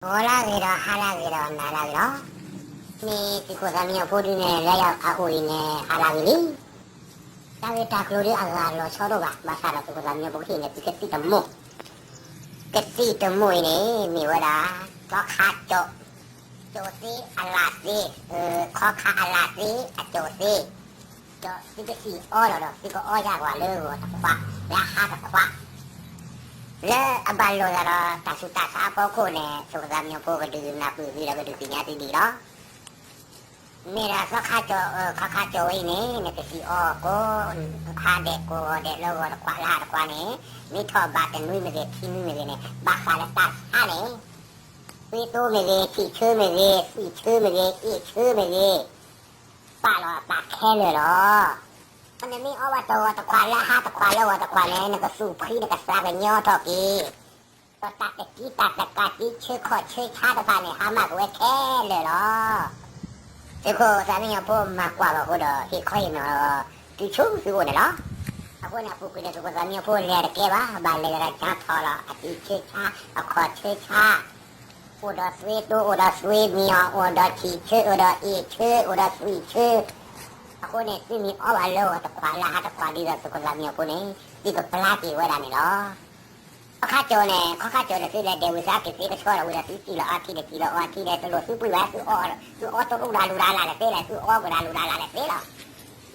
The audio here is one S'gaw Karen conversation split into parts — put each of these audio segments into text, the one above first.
ဂီၤလၢဂ့ၤဒီးဟါလၢဂ့ၤဒီးနၤလၢဂ့ၤလီၤ. မ့ၢ်သုးခိၣ်သးမံညီၤဖိဒုန့ၣ် လၢယအိၣ်အံၤန့ၣ် ဟါလၢဂ့ၤလံ. တၢ်ဂ့ၢ်တၢ်ကျိၤဒုအဂၤလီၤဆီဒိၣ်ဘၣ်, ဘၣ်ဆၣ်ဒီးသုးခိၣ်သးမံညီၤဖိကဟ့ၣ်န့ၢ်သုကသံၣ်တမိၢ်, ကသံၣ်တမိၢ်အံၤန့ၣ် မ့ၢ်ဝဲဒၣ် ခီခါကၠီၤ, ကၠီၤသ့အလးသ့, ခီခါအလးသ့အကၠီၤသ့, ဒီးသုကသံၣ်အီလီၤဒီး သုကအီယၢ်ကွၢ်လၢဂီၤတခွး, လၢဟါတခွး လၢအဘၣ်လိာ်သးဒီးတၢ်ဆူးတၢ်ဆါအဖီခိၣ်န့ၣ် သုးခိၣ်သးမံညီၤဖိကဒုးနၢ်ပၢၢ်သုဒီးကဒုးသ့ၣ်ညါသုဒ်အံၤလီၤ. မ့ၢ်ဒၣ်သီခါကၠီၤ ခီခါကၠီၤဝဲအံၤန့ၣ် နကသံၣ်အီကိးဟါဒဲး ကိးဂီၤဒဲးလၢဂီၤတခွးလၢဟါတခွးန့ၣ် မ့ၢ်ထီၣ်ဘးတနွံမ့ၢ်ဂ့ၤ ခံနွံမ့ၢ်ဂ့ၤန့ၣ် ဘၣ်ဃးလၢတၢ်ဆါန့ၣ် သွ့တိမ့ၢ်ဂ့ၤ ဆံးဆၢမ့ၢ်ဂ့ၤ သွံၣ်ဆၢမ့ၢ်ဂ့ၤ အ့ၣ်ဆၢမ့ၢ်ဂ့ၤ ပာ်လီၤအသးခဲလၢာ်လီၤ. နမ့ၢ်အီဘၣ်တဂီၤတခွးလၢဟါတခွးလၢဂီၤတခွးန့ၣ် နကသူၣ်ဖှံနကသးကညီထီၣ်က့ၤ ဒီးတၢ်တကံတၢ်တကးတံဆၢခီၣ်ဆၢဆါတဖၣ်န့ၣ် ဟါမၢ်က့ၤဝဲခဲလၢာ်လီၤ. သုးခိၣ်သးမံညီၤဖိမၤကွၢ်ဘၣ်အဃိဒီး ဟ့ၣ်ခီဟ့ၣ်နီၤ တုၤဆိသုအိၣ်န့ၣ်လီၤ. အဃိန့ၣ် အပူၤကွံာ်န့ၣ် သုးခိၣ်သးမံညီၤဖိလဲၤတကဲဘၣ်, ဘၣ်လဲၤဝဲဒၣ်ကၠါထီၣ်လီၤ အတံဆၢဆါ အခီၣ်ဆၢဆါ အိၣ်ဒီးသွ့တိ အိၣ်ဒီးသွ့မံၤအီၤ အိၣ်ဒီးဆံးဆၢ အိၣ်ဒီးအ့ၣ်ဆၢ အိၣ်ဒီးသွံၣ်ဆၢ. အဃိန့ၣ် သုမ့ၢ်အီဘၣ်လၢဂီၤတခွးလၢဟါတခွးဒ်သိးသုးခိၣ်သးမံညီၤဖိန့ၣ် သုကပျၢ်က့ၤဝဲဒၣ်န့ၣ်လီၤ. ခီခါကၠီၤန့ၣ် ခီခါကၠီၤန့ၣ် သုလဲၤဒဲးဝံၤသးက့ၤ သ့ကဆှီဒီးဝံၤဒီး သုစံၣ်လီၤအီထံဒီးစံၣ်လီၤအီထံဒီး တလိၣ်သုပှ့ၤဘၣ် သုအီ သုအီတရူၣ်ဒၣ်လူၢ်ဒၣ်လၢ်လၢသ့လဲၣ် သုအီကွံာ်ဒၣ်လူၢ်ဒၣ်လၢ်လၢသ့လီၤ.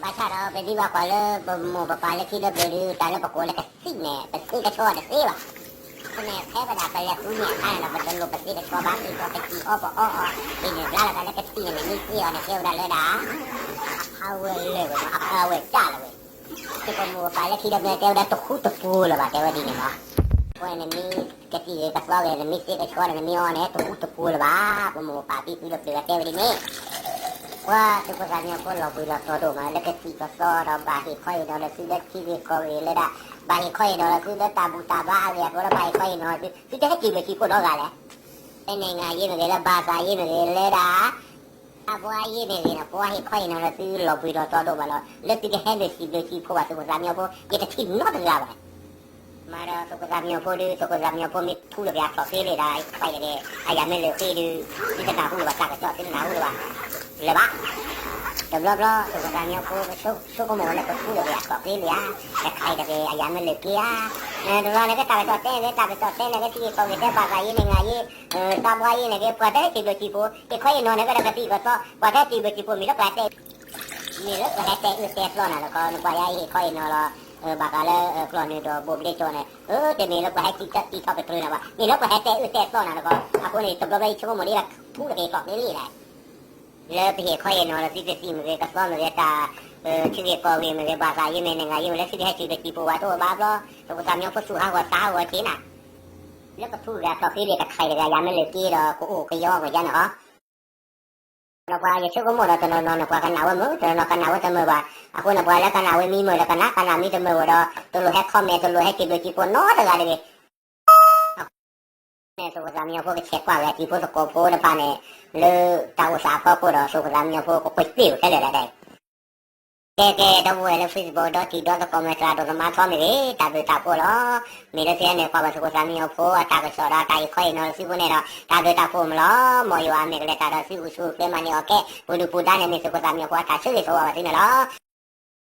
ဘၣ်ဆၣ်ဒီး ပဒံးဘၣ်ကွၢ်လၢပမိၢ်ပပၢ်လၢခံလၢပျၢၤဒုး တၢ်လၢပကိးလၢကသံၣ်န့ၣ် ပသ့ကဆှီတသ့ဘၣ်. အဃိန့ၣ် ဖဲပဒၣ်ပလဲၤဃုန့ၢ်အခါန့ၣ်ဒီး ပတလိၣ်ပသ့ကဆှီဘၣ် ဒ်သိးပစံၣ်အီပအီအီၤ ဒ်န့ၣ်ဘျါလီၤသးလၢကသံၣ်န့ၣ် နမ့ၢ်သ့အီၤန့ၣ် ကဲဝဲဒၣ်လၢဒၣ် အဖးဝဲလၢာ်ဝဲမး အဖးဝဲစၢ်လီၤဝဲ ပမိၢ်ပပၢ်လၢခံဒီးပျၢၤတဲဝဲဒၣ်တဃူတဖိးလၢၤဘၣ် တဲဝဲဒ်န့ၣ်မး. အဃိန့ၣ် နမ့ၢ်ကသံၣ်ဂ့ၤကသီဂ့ၤ နမ့ၢ်သ့ကဆှီဒီး နမ့ၢ်အီန့ၣ် တဃူတဖိးလၢၤဘၣ် ပမိၢ်ပပၢ်ဖံဖုလၢပျၢၤတဲဝဲဒ်န့ၣ်. ပှၤသုးခိၣ်သးမံညီၤဖိလီၤဘှံးလီၤတီၤဒိၣ်မး လၢကသံၣ်ကသီဒီးဘၣ်ဟ့ၣ်ခီဟ့ၣ်နီၤဒီးသုလၢထံဂ့ၢ်ကီၢ်ဂ့ၢ်လၢဒၣ် ဘၣ်ဟ့ၣ်ခီဟ့ၣ်နီၤဒီးသုလၢတၢ်ဘူၣ်တၢ်ဘါအဂ့ၢ်အကျိၤလၢဘၣ်ဟ့ၣ်ခီဟ့ၣ်နီၤဒီးသု သုတဟဲစံးဘျုးစံးဖှိၣ်နီတဂၤလဲၣ်. လၢနံၣ်ဂၤယ့မ့ၢ်ဂ့ၤ လၢဘၣ်သးယ့မ့ၢ်ဂ့ၤ လၢဒၣ် တၢ်ဘှါယ့မ့ၢ်ဂ့ၤန့ၣ် ပှၤဟ့ၣ်ခီဟ့ၣ်နီၤဒီးသုလီၤဘှံးလီၤတီၤဒိၣ်မးလီၤ. လၢသုကဟဲနုာ်စံးဘျုးစံးဖှိၣ်ဘၣ်သုးခိၣ်သးမံညီၤဖိ ယတထံၣ်နီတဂၤဘၣ်. မၤဒီးသုးခိၣ်သးမံညီၤဖိဒုး သုးခိၣ်သးမံညီၤဖိမ့ၢ်ထူလီၤက့ၤအကျိၣ်ဃ့လံဒၣ် တခါအံၤတဂ့ၤ အယၤမ့ၢ်လၢာ်ဃ့ဒုး သုတနၢ်ဟူလၢၤဘၣ် တၢ်ကစီၣ်သုတနၢ်ဟူလၢၤဘၣ် လၢၤဘၣ်. တဘျီဘျီ သုးခိၣ်သးမံညီၤဖိ ဆိကမိၣ်ဝဲလၢပထူလီၤက့ၤအကျိၣ်ဃ့လံဧါ, တခါအံၤတဂ့ၤ အယၤမ့ၢ်လၢာ်ဃ့ဧါ, တဘျီန့ၣ်က့ တၢ်ကစီၣ်တဲန့ၣ် တၢ်ကစီၣ်တဲန့ၣ်က့ ထံဂ့ၢ်ကီၢ်ဂ့ၢ်တဲ ဘၣ်သးယ့န့ၣ် နံၣ်ဂၤယ့ တၢ်ဘှါယ့န့ၣ်က့ ပှၤတဟဲစံးဘျုးစံးဖှိၣ် ဟ့ၣ်ခီဟ့ၣ်နီၤန့ၣ်က့ဒီးကသံၣ်ကသီ ပှၤတဟဲစံးဘျုးစံးဖှိၣ် မ့ၢ်လၢပှၤတဲ မ့ၢ်လၢပှၤဟဲတဲအၢတဲသီနၤတခီ နကွၢ်ယၤဟ့ၣ်ခီဟ့ၣ်နီၤလီၤ ဘၣ်ဃးလၢကျီၢ်နုာ်ဒီးဘိၣ်ဘျ့ကၠီန့ၣ် အၢ တမ့ၢ်လၢပှၤဟဲစံးထီၣ်ပတြၢၤနၤဘၣ် မ့ၢ်လၢပှၤဟဲတဲအၢတဲသီနၤတခီ အဃိန့ၣ် တဘျီဘျီယဆိကမိၣ်ဒ်လၢထူလီၤက့ၤအကျိၣ်ဃ့လံလဲၣ် လၢပဟ့ၣ်ခီဟ့ၣ်နီၤလၢသုကသံၣ်မ့ၢ်ဂ့ၤ ကသီမ့ၢ်ဂ့ၤ တၢ် ထံဂ့ၢ်ကီၢ်ဂ့ၢ်မ့ၢ်ဂ့ၤ ဘၣ်သးယ့မ့ၢ် နံၣ်ဂၤယ့မ့ၢ် လၢသုကဟဲစံးဘျုးစံးဖှိၣ်ပှၤတအိၣ်ဘၣ်ဘျီ သုးခိၣ်သးမံညီၤဖိသူၣ်ဟးဂီၤသးဟးဂီၤက့ၤနၤ လၢပထူလီၤက့ၤအကျိၣ်ဃ့လံ တခါအံၤတဂ့ၤ အယၤမ့ၢ်လၢာ်ဃ့ဒီး ကအိၣ်ကယီကယါန့ၣ်ဟီ ဒီးပှၤယဆိကမိၣ်ဒီးတနီၤနီၤန့ၣ် ပှၤကနၣ်ဝဲမုာ် တနီၤနီၤကနၣ်ဝဲတမုာ်ဘၣ်. အဃိန့ၣ် ပှၤလၢကနၣ်ဝဲမံမုာ်ဒီးကနၣ် ကနၣ်မံတမုာ်ဝဲဒီး တလိၣ်ဟဲ comment တလိၣ်ဟဲစံးဘျုးစံးဖှိၣ်နီတဂၤတဂ့ၤ. အဃိန့ၣ် သုးခိၣ်သးမံညီၤဖိကဆဲးကွၢ်ဝဲအတံၤဖိသကိးဖိတဖၣ်န့ၣ် လၢတၢ်အိၣ်သးအဖီခိၣ်ဒီး သုးခိၣ်သးမံညီၤဖိကကွဲးတ့ၢ်ဝဲခဲလၢာ်လၢဒၣ်အံၤ ကဲကဲ ဒီပုၢ်ဝဲၢ်လၢ Facebook ဒီတံၤဒီသကိးမဲာ်သရၣ်ဒိၣ်သမါထီမ့ၢ်ဂ့ၤ တၢ်ဘျုးတၢ်ဖှိၣ်လီၤ. မ့ၢ်လၢသုဟဲနုာ်ကွၢ်ဘၣ်သုးခိၣ်သးမံညီၤဖိအတၢ်ကစီၣ်ဒီးတၢ်ဟ့ၣ်ခီဟ့ၣ်နီၤလၢသုဖိန့ၣ်ဒီး တၢ်ဘျုးတၢ်ဖှိၣ်မ့ၢ်လီၤ. မ်ယွၤအမ့ၢ်ကလဲၤတၢ်ဒီးသုအိၣ်ဆူၣ်အိၣ်ချ့မၤန့ၢ်အီၣ်ကဲ ပူၤဒုၣ်ပူၤဒါန့ၣ် မ့ၢ်သုးခိၣ်သးမံညီၤဖိအတၢ်ဆၢဂ့ၤဆၢဝါဘၣ်သုန့ၣ်လီၤ. ထံၣ်လိာ်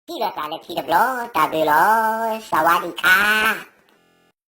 သးလၢခံတဘျီ တၢ်ဘျုးလီၤ. စဝါဒံၣ်ခါ